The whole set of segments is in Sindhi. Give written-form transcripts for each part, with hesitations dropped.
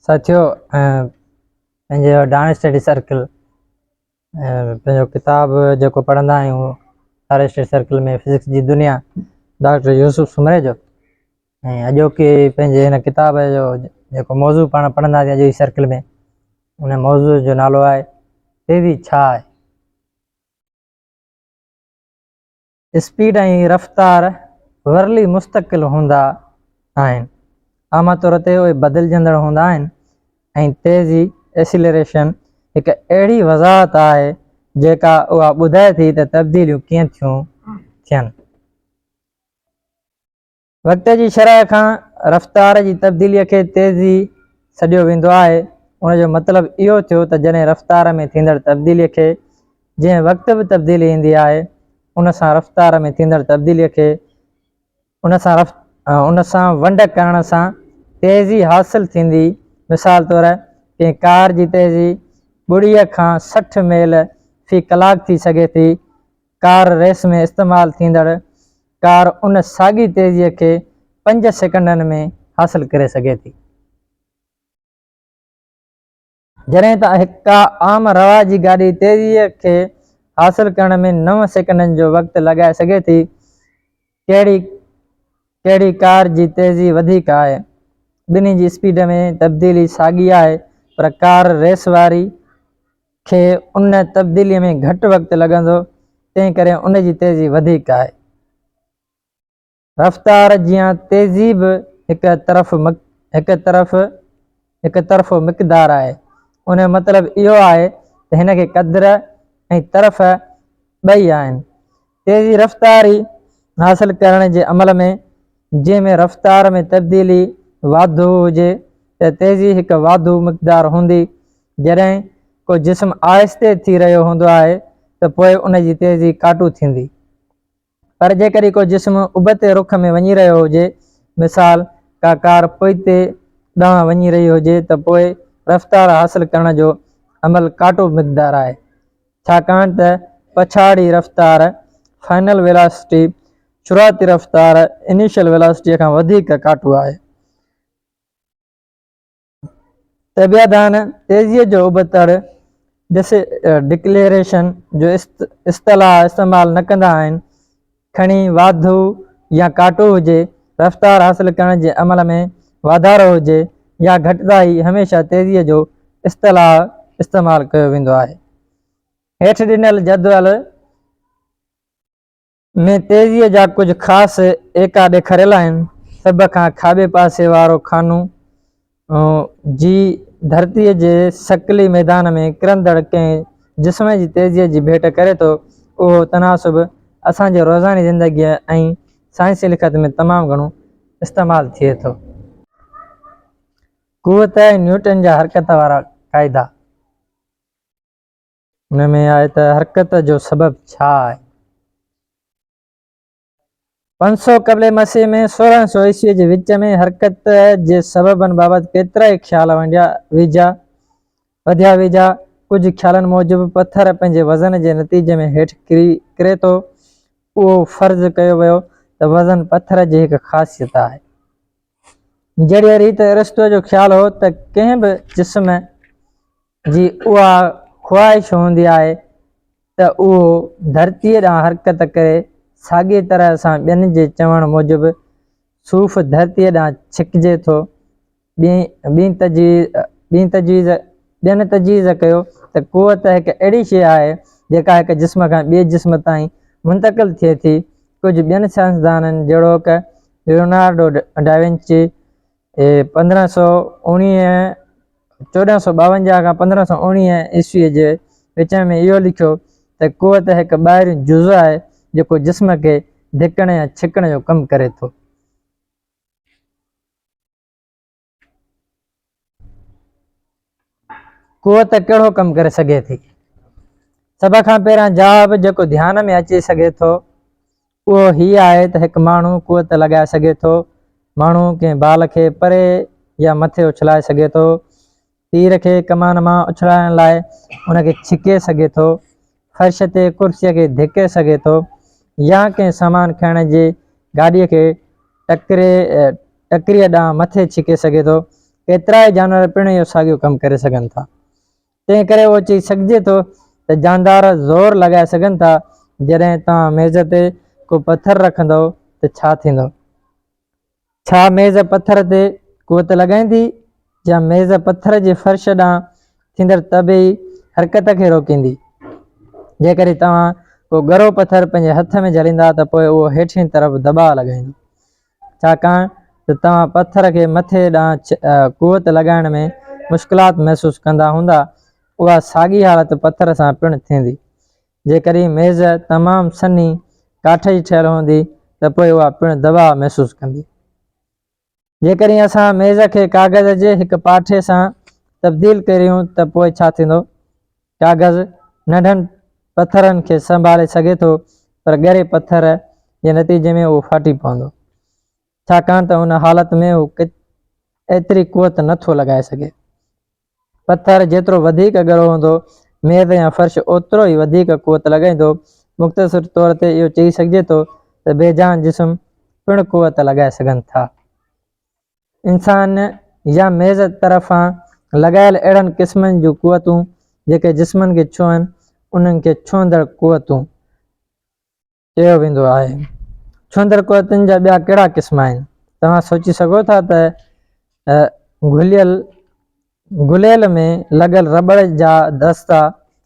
ساٿيو پنهنجو ڊان اسٽڊي سرڪل پنهنجو ڪتاب جيڪو پڙهندا آهيون هر اسٽڊي سرڪل ۾ فزڪس جي دنيا ڊاڪٽر يوسف سومري جو ۽ اڄوڪي پنهنجي هن ڪتاب جو جيڪو موضوع پاڻ پڙهنداسين اڄوڪي سرڪل ۾ ان موضوع جو نالو آهي تيزي ڇا آهي. اسپيڊ ۽ رفتار ورلي مستقل هوندا آهن. عام طور تي اهي بدلجندڙ هوندا آهن ۽ تيزي، Acceleration، هڪ اهڙي وضاحت آهي جيڪا اها ٻڌائي ٿي ته تبديليون ڪيئن ٿيون ٿين. وقت جي شرح کان رفتار جي تبديليء کي تيزي سڏيو ويندو آهي. ان جو مطلب اهو ٿيو ته جڏهن رفتار ۾ ٿيندڙ تبديليء کي جنهن وقت به تبديلي ايندي آهي، ان سان رفتار ۾ ٿيندڙ تبديليء کي ان سان ان سان ونڊ ڪرڻ سان تيزي حاصل ٿيندي. مثال طور ڪنهن ڪار جي تيزي ٻڙيء کان 60 ميل في ڪلاڪ ٿي سگهي ٿي. ڪار ريس ۾ استعمال ٿيندڙ ڪار ان ساڳي تيزيء کي پنج سيڪنڊن ۾ حاصل ڪري سگهي ٿي. جڏهن ته هڪ ڪا عام رواجي گاڏي تيزيء کي حاصل ڪرڻ ۾ نو سيڪنڊن جو وقت لڳائي سگهي ٿي. ڪهڙي ڪهڙي ڪار جي تيزي وڌيڪ آهي؟ ٻنهي جي اسپيڊ ۾ تبديلي ساڳي آهي پر ڪار ريس واري کي ان تبديليء ۾ گهٽ وقت لڳندو، تنهن ڪري ان جي تيزي وڌيڪ آهي. رفتار جيان تيزي به هڪ طرف هڪ طرف هڪ طرفو مقدار آهي. ان جو مطلب اهو آهي ته هن کي قدر ۽ طرف ٻئي آهن. تيزي رفتاري حاصل ڪرڻ جي عمل ۾ جنهن ۾ رفتار ۾ تبديلي واڌو هجي ته تيزي هڪ واڌو مقدار هوندي. جڏهن ڪو جسم آهستي ٿي رهيو هوندو آهي ته پوء ان جي تيزي ڪاٽو ٿيندي. پر جيڪڏهن ڪو جسم ابتي رخ ۾ وڃي رهيو هجي، مثال ڪا ڪار پوئتي ڏانهن وڃي رهي هجي ته پوء رفتار حاصل ڪرڻ جو عمل ڪاٽو مقدار آهي. ڇاڪاڻ ته پڇاڙي رفتار، Final Velocity، شروعاتي رفتار، Initial Velocity، کان وڌيڪ ڪاٽو آهي. طبيعدان تيزيء جو ابتڙ ڊڪليريشن جو اصطلاح استعمال نه ڪندا آهن، کڻي واڌو يا ڪاٽو هجي، رفتار حاصل ڪرڻ جي عمل ۾ واڌارو هجي يا گهٽتائي، هميشه تيزيء جو اصطلاح استعمال ڪيو ويندو آهي. هيٺ ڏنل جدول ۾ تيزيء جا ڪجهه خاص ايڪا ڏيکاريل آهن. سڀ کان کاٻي پاسي وارو خانو جي ڌرتيء جي ثقلي ميدان ۾ ڪرندڙ ڪنهن جسم جي تيزيء جي ڀيٽ ڪري ٿو، اهو تناسب اسان جي روزاني زندگيء ۽ سائنسي لکت ۾ تمام گهڻو استعمال ٿئي ٿو. قوت ۽ نيوٽن جا حرڪت وارا قاعدا. ان ۾ آهي ته حرڪت جو سبب ڇا آهي؟ 500 قبل مسيح ۾ 1600 عيسوي جي وچ ۾ حرڪت جي سببن بابت ڪيترائي خيال ونڊيا ويجا وڌيا ويجا. ڪجهه خيالن موجب پٿر پنهنجي وزن جي نتيجي ۾ هيٺ ڪري ٿو. اهو فرض ڪيو ويو ته وزن پٿر جي هڪ خاصيت آهي. جهڙيء ريت ارسطوء جو خيال هو ته ڪنهن به جسم جي اها خواهش هوندي آهي ته اهو ڌرتيء ڏانهن حرڪت ڪري، ساڳيء طرح سان ٻين جي چوڻ موجب صوف ڌرتيء ڏانهن ڇڪجي ٿو. ٻين تجويز ڪيو ته قوت هڪ اهڙي شيء آهي، جيڪا هڪ جسم کان ٻئي جسم تائين منتقل ٿئي ٿي. ڪجهه ٻين سائنسدانن جهڙوڪ ليونارڊو ڊاونچي 1519 1452 کان 1519 عيسويء جي وچ ۾ اهو لکيو ته قوت هڪ ٻاهريون جزو آهي جيڪو جسم کي ڌڪڻ يا ڇڪڻ جو ڪم ڪري ٿو. قوت ڪهڙو ڪم ڪري سگهي ٿي؟ سڀ کان پهريان جواب جيڪو ڌيان ۾ اچي سگهي ٿو اهو هي آهي ته هڪ ماڻهو قوت لڳائي سگهي ٿو. ماڻهو ڪنهن بال کي پري يا مٿي اڇلائي سگهي ٿو. تير کي ڪمان مان اڇلائڻ لاء ان کي ڇڪي سگهي ٿو. فرش تي ڪرسيء کي ڌڪي سگهي ٿو يا ڪنهن سامان کڻڻ جي گاڏيء کي ٽڪريء ڏانهن مٿي ڇڪي سگهي ٿو. ڪيترائي جانور پڻ اهو ساڳيو ڪم ڪري سگهن ٿا. تنهن ڪري اهو چئي سگهجي ٿو ته جاندار زور لڳائي سگهن ٿا. جڏهن توهان ميز تي ڪو پٿر رکندؤ ته ڇا ٿيندو؟ ڇا ميز پٿر تي قوت لڳائيندي يا ميز پٿر جي فرش ڏانهن ٿيندڙ طبعي حرڪت کي روڪيندي؟ جيڪڏهن توهان ڪو ڳرو پٿر پنهنجي هٿ ۾ جهليندا ته پوء اهو هيٺئين طرف دٻاء لڳائيندو، ڇاڪاڻ ته توهان پٿر کي مٿي ڏانهن قوت لڳائڻ ۾ مشڪلات محسوس ڪندا هوندا. اها ساڳي حالت پٿر سان پڻ ٿيندي. جيڪڏهن ميز تمام سنهي ڪاٺ جي ٺهيل هوندي ته پوء اها پڻ دٻاء محسوس ڪندي. جيڪڏهن اسان ميز کي ڪاغذ جي هڪ پاٺي سان تبديل ڪريون ته پوء ڇا ٿيندو؟ ڪاغذ ننڍن پٿرن کي سنڀالي سگهي ٿو پر ڳري پٿر جي نتيجي ۾ اهو ڦاٽي پوندو. ڇاڪاڻ ته ان حالت ۾ هو ايتري قوت نه ٿو لڳائي سگهي. پٿر جيترو وڌيڪ ڳرو هوندو، ميز يا فرش اوترو ئي وڌيڪ قوت لڳائيندو. مختصر طور تي اهو چئي سگهجي ٿو ته بي جان جسم پڻ قوت لڳائي سگهن ٿا. انسان يا ميز طرفان لڳايل اهڙن قسمن جون قوتون جيڪي جسمن کي ڇهن، انهن کي ڇهندڙ قوتون چيو ويندو آهي. ڇهندڙ قوتن جا ٻيا ڪهڙا قسم آهن؟ توهان سوچي سگهو ٿا ته گهليل گليل ۾ لڳل رٻڙ جا دستا،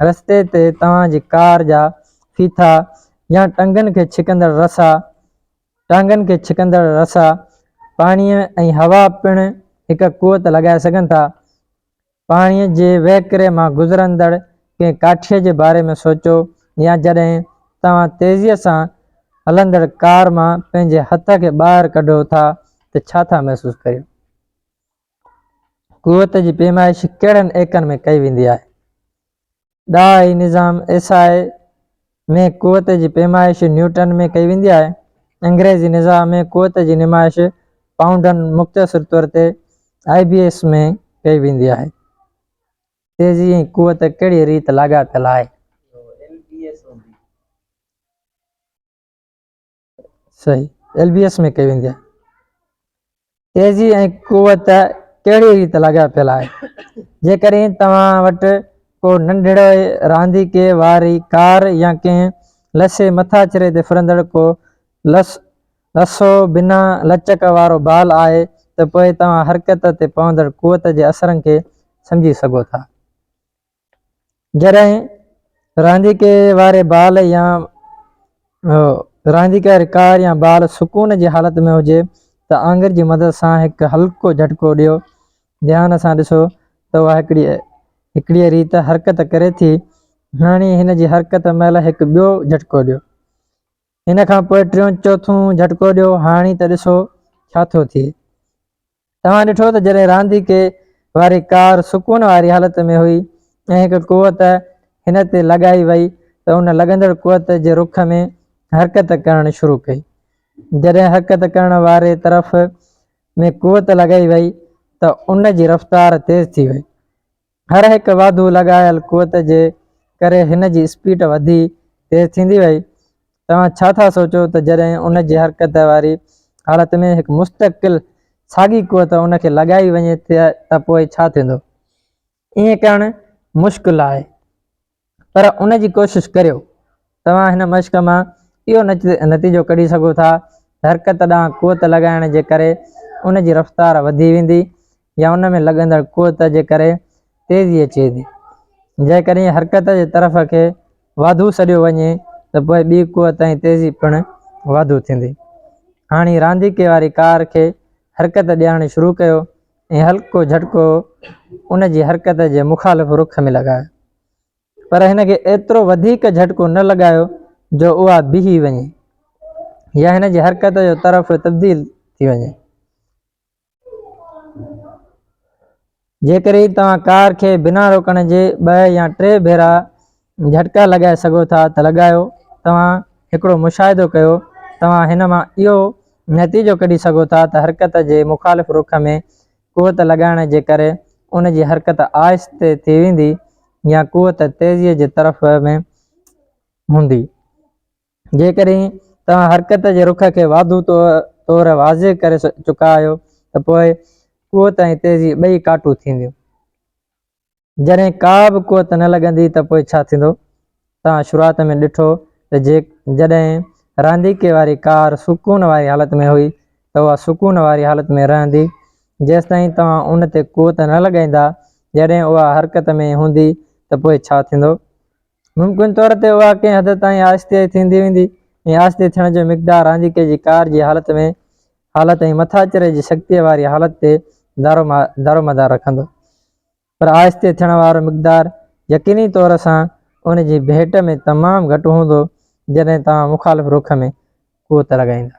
رستي تي توهان جي ڪار جا ڦيٿا يا ٽنگن کي ڇڪندڙ رسا، ٽانگن کي ڇڪندڙ رسا، پاڻيء ۽ هوا پڻ هڪ قوت لڳائي سگهن ٿا. پاڻيء جي وهڪري مان گذرندڙ ڪنهن ڪاٺيء جي باري ۾ سوچو يا جڏهن توهان تيزيء سان هلندڙ ڪار مان پنهنجي هٿ کي ٻاهر ڪڍو ٿا ته ڇا ٿا محسوس ڪريو؟ قوت جي پيمائش ڪهڙن ايڪن ۾ ڪئي ويندي آهي؟ ڏهائي نظام، SI، ۾ قوت جي پيمائش نيوٽن ۾ ڪئي ويندي آهي. انگريزي نظام ۾ قوت جي نمائش پائونڊن مختصر طور تي IBS ۾ ڪئي ويندي آهي. تيزي ۽ قوت ڪهڙيء ريت لاڳاپيل آهي؟ صحيح ايل بي ايس ۾ ڪئي ويندي آهي. تيزي ۽ قوت ڪهڙي ريت لاڳاپيل آهي؟ جيڪڏهن توهان وٽ ڪو ننڍڙي رانديڪي واري ڪار يا ڪنهن لسي مٿاڇري تي ڦرندڙ ڪو لسو بنا لچڪ وارو بال آهي ته پوء توهان حرڪت تي پوندڙ قوت جي اثرن کي سمجهي سگهو ٿا. جڏهن رانديڪي واري بال يا رانديڪي واري ڪار يا بال سڪون جي حالت ۾ هجي ته آڱر جي مدد سان هڪ هلڪو جهٽڪو ڏيو. ڌيان سان ڏسو ته اها هڪڙي هڪڙيء ريت حرڪت ڪري ٿي. هاڻي هن جي حرڪت مهل هڪ ٻيو جهٽڪو ڏيو. ان کان پوء ٽيون چوٿون جهٽڪو ڏيو. هاڻي ته ڏسو ڇا ٿو ٿئي. توهان ڏٺو ته جڏهن رانديڪي واري ڪار سڪون واري حالت ۾ هئي ۽ هڪ قوت هن تي لڳائي وئي ته ان لڳندڙ قوت جي رخ ۾ حرڪت ڪرڻ شروع ڪئي. جڏهن حرڪت ڪرڻ واري طرف ۾ قوت لڳائي وئي ته ان جي رفتار تيز ٿي وئي. هر هڪ واڌو لڳايل قوت جي ڪري هن جي اسپيڊ وڌي تيز ٿيندي وئي. توهان ڇا ٿا سوچو ته جڏهن ان جي حرڪت واري حالت ۾ هڪ مستقل ساڳي قوت ان کي لڳائي وڃي ته پوء ڇا ٿيندو؟ ائين ڪرڻ مشڪل آهي. پر ان جي ڪوشش ڪريو. توهان هن مشق مان اهو نتيجو ڪڍي سگهو ٿا ته حرڪت ڏانهن قوت لڳائڻ جي ڪري ان جي رفتار وڌي ويندي يا ان ۾ لڳندڙ قوت جي ڪري تيزي اچي ويندي. جيڪڏهن حرڪت جي طرف کي واڌو سڏيو وڃي ته پوء ٻي قوت ۽ تيزي پڻ واڌو ٿيندي. هاڻي رانديڪي واري ڪار کي حرڪت ڏيارڻ شروع ڪيو ۽ هلڪو جهٽڪو ان جي حرڪت جي مخالف رخ ۾ لڳايو. پر هن کي ايترو وڌيڪ جهٽڪو نه لڳايو جو اها بيهي وڃي يا هن جي حرڪت جو طرف تبديل ٿي وڃي. جيڪڏهن توهان ڪار کي بنا روڪڻ جي ٻه يا ٽي ڀيرا جهٽڪا لڳائي سگهو ٿا ته لڳايو. توهان هڪڙو مشاهدو ڪيو، توهان هن مان اهو نتيجو ڪڍي سگهو ٿا ته حرڪت جي مخالف رخ ۾ قوت لڳائڻ جي ڪري ان جي حرڪت آهستي ٿي ويندي يا قوت تيزيء جي طرف ۾ هوندي. جيڪڏهن توهان حرڪت جي رخ کي واڌو طور واضح ڪري چڪا آهيو ته پوء قوت ۽ تيزي ٻئي ڪاٽو ٿينديون. جڏهن ڪا به قوت نه لڳندي ته پوء ڇا ٿيندو؟ توهان شروعات ۾ ڏٺو ته جڏهن رانديڪي واري ڪار سڪون واري حالت ۾ هئي ته اها سڪون واري حالت ۾ رهندي جيستائين توهان ان تي قوت نه لڳائيندا. جڏهن اها حرڪت ۾ هوندي ته پوء ڇا ٿيندو؟ ممڪن طور تي اها ڪنهن حد تائين آهستي ٿيندي ويندي ۽ آهستي ٿيڻ جو مقدار رانديڪي جي ڪار جي حالت ۾ حالت ۽ مٿاڇري جي شڪتيء واري حالت تي دارومدار رکندو. پر آهستي ٿيڻ وارو مقدار يقيني طور سان ان جي ڀيٽ ۾ تمام گهٽ هوندو جڏهن توهان مخالف رخ ۾ قوت لڳائيندا.